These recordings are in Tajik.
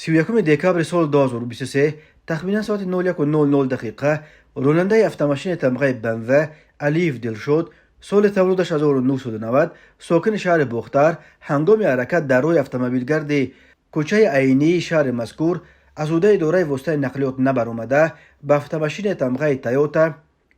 31 декабри соли 2023, тахминан соати 01:00 дақиқа, ронандаи автомашини тамғаи БМВ Алиев Дилшод, соли таваллудаш 1990, сокини шаҳри Бохтар, ҳангоми ҳаракат дар роҳи автомобилгарди кӯчаи Айнии шаҳри мазкур аз ҳудаи идораи воситаи нақлиёт набаромада, ба автомашини тамғаи Тойота,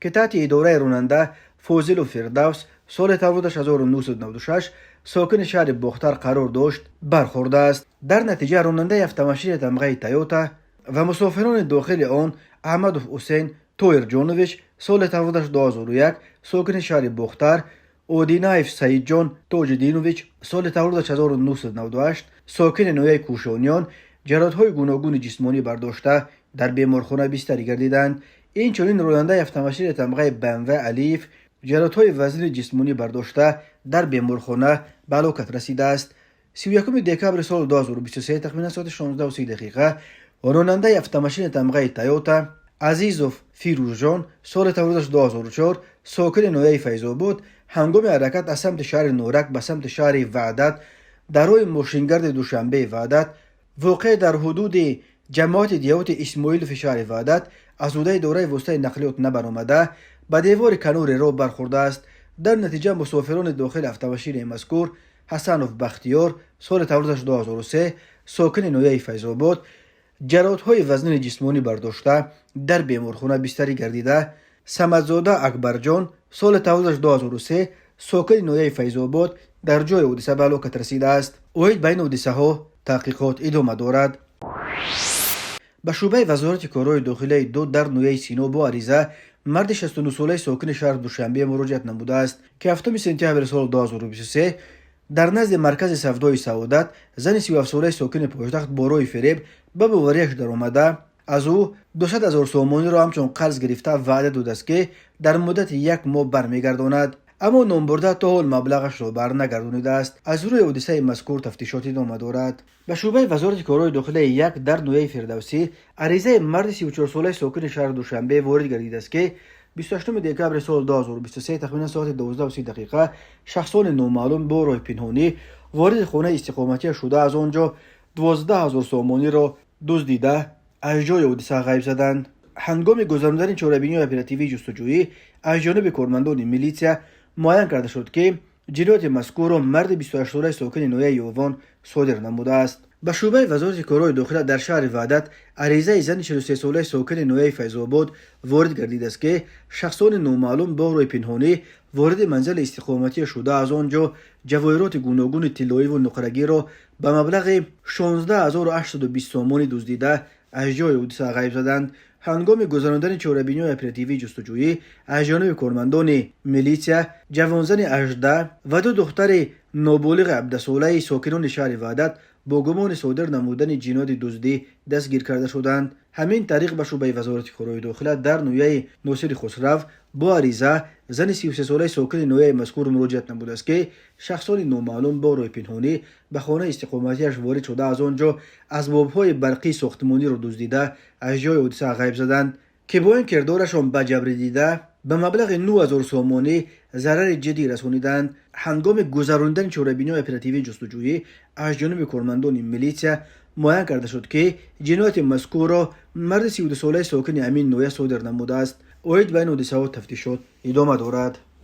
ки таҳти идораи ронанда Фозилов Фирдавс, соли таваллудаш 1996, сокини шаҳри Бохтар қарор дошт, бархӯрдааст. Дар натиҷа ронандаи автомашини тамғаи Тойота ва мусофирони дохили он Аҳмадов Ҳусейн Тоирҷонович, соли таваллудаш 2001, сокини шаҳри Бохтар, Одинаев Саидҷон Тоҷиддинович, соли таваллудаш 1998, сокини ноҳияи Кӯшониён, ҷароҳатҳои гуногуни ҷисмонӣ бардошта, дар беморхона бистарӣ гардиданд. Инчунин ронандаи автомашини тамғаи БМВ Алиев ҷароҳатҳои вазнини ҷисмонӣ бардошта, дар беморхона ба ҳалокат расидааст. 31 декабри соли 2023, тахминан соати 16:30 дақиқа, ронандаи автомашини тамғаи Тойота Азизов Фирӯзҷон, соли таваллудаш 2004, сокини ноҳияи Файзобод, ҳангоми ҳаракат аз самти шаҳри Норак ба самти шаҳри Ваҳдат дар роҳи мошингарди Душанбеи Ваҳдат, воқеъ дар ҳудуди ҷамоати деҳоти Исмоилови шаҳри Ваҳдат, аз ҳудаи идораи воситаи нақлиёт набаромада, ба девори канори роҳ бархӯрдааст. Дар натиҷа мусофирони дохили автомашинаи мазкур Ҳасанов Бахтиёр, соли таваллудаш 2003, сокини ноҳияи Файзобод, ҷароҳатҳои вазнини ҷисмонӣ бардошта, дар беморхона бистарӣ гардида, Самадзода Акбарҷон, соли таваллудаш 2003, сокини ноҳияи Файзобод, дар ҷои ҳодиса ба ҳалокат расидааст. Оид ба ин ҳодисаҳо таҳқиқот идома дорад. Ба шӯъбаи Вазорати корҳои дохилияи ду дар ноҳияи Сино бо ариза марди 69-солаи сокини шаҳри Душанбе муроҷиат намудааст, ки 7 сентябри соли 2023 дар назди маркази савдои Саодат зани 37-солаи сокини пойтахт бо роҳи фиреб ба боварияш даромада, аз ӯ 200 ҳазор сомониро ҳамчун қарз гирифта, ваъда додааст, ки дар муддати як моҳ бармегардонад, аммо номбурда то ҳол маблағашро барнагардонидааст. Аз рӯи ҳодисаи мазкур тафтишот идома дорад. Ба шӯъбаи Вазорати корҳои дохилияи як дар ноҳияи Фирдавсӣ аризаи марди 34-солаи сокини шаҳри Душанбе ворид гардидааст, ки 28 декабри соли 2023, тахминан соати 12:30 дақиқа, шахсони номаълум бо роҳи пинҳонӣ вориди хонаи истиқоматия шуда, аз он ҷо 12 ҳазор сомониро дуздида, аз ҷои ҳодиса ғайб заданд. Ҳангоми гузарондани чорабиниҳои оперативии ҷустуҷӯӣ аз ҷониби кормандони милитсия муайян карда шуд, ки ҷинояти мазкурро марди 28-солаи сокини ноҳияи Ёвон содир намудааст. Ба шӯъбаи Вазорати корҳои дохила дар шаҳри Ваҳдат аризаи зани 43-солаи сокини ноҳияи Файзобод ворид гардидааст, ки шахсони номаълум бо роҳи пинҳонӣ вориди манзили истиқоматия шуда, аз он ҷо ҷавоҳироти гуногуни тиллоиву нуқрагиро ба маблағи 16 820 сомонӣ дуздида, аз ҷои ҳодиса ғайб заданд. Ҳангоми гузарондани чорабиниҳои оперативии ҷустуҷӯӣ аз ҷониби кормандони милитсия ҷавонзани 18 ва ду духтари ноболиғи 17-солаи сокинони шаҳри Ваҳдат бо гумони содир намудани ҷинояти дуздӣ дастгир карда шуданд. Ҳамин тариқ, ба шӯъбаи Вазорати корҳои дохила дар ноҳияи Носири Хусрав бо ариза зани 33-солаи сокини ноҳияи мазкур муроҷиат намудааст, ки шахсони номаълум бо роҳи пинҳонӣ ба хонаи истиқоматиаш ворид шуда, аз он ҷо асбобҳои барқии сохтмониро дуздида, аз ҷои ҳодиса ғайб заданд, ки бо ин кирдорашон ба ҷабрдида ба маблағи 9000 сомонӣ зарари ҷиддӣ расониданд. Ҳангоми гузарондани чорабиниҳои оперативии ҷустуҷӯӣ аз ҷониби кормандони милитсия муайян карда шуд, ки ҷинояти мазкурро марди 32-солаи сокини ҳамин ноҳия содир намудааст. Оид ба ин ҳодисаҳо тафтишот идома дорад.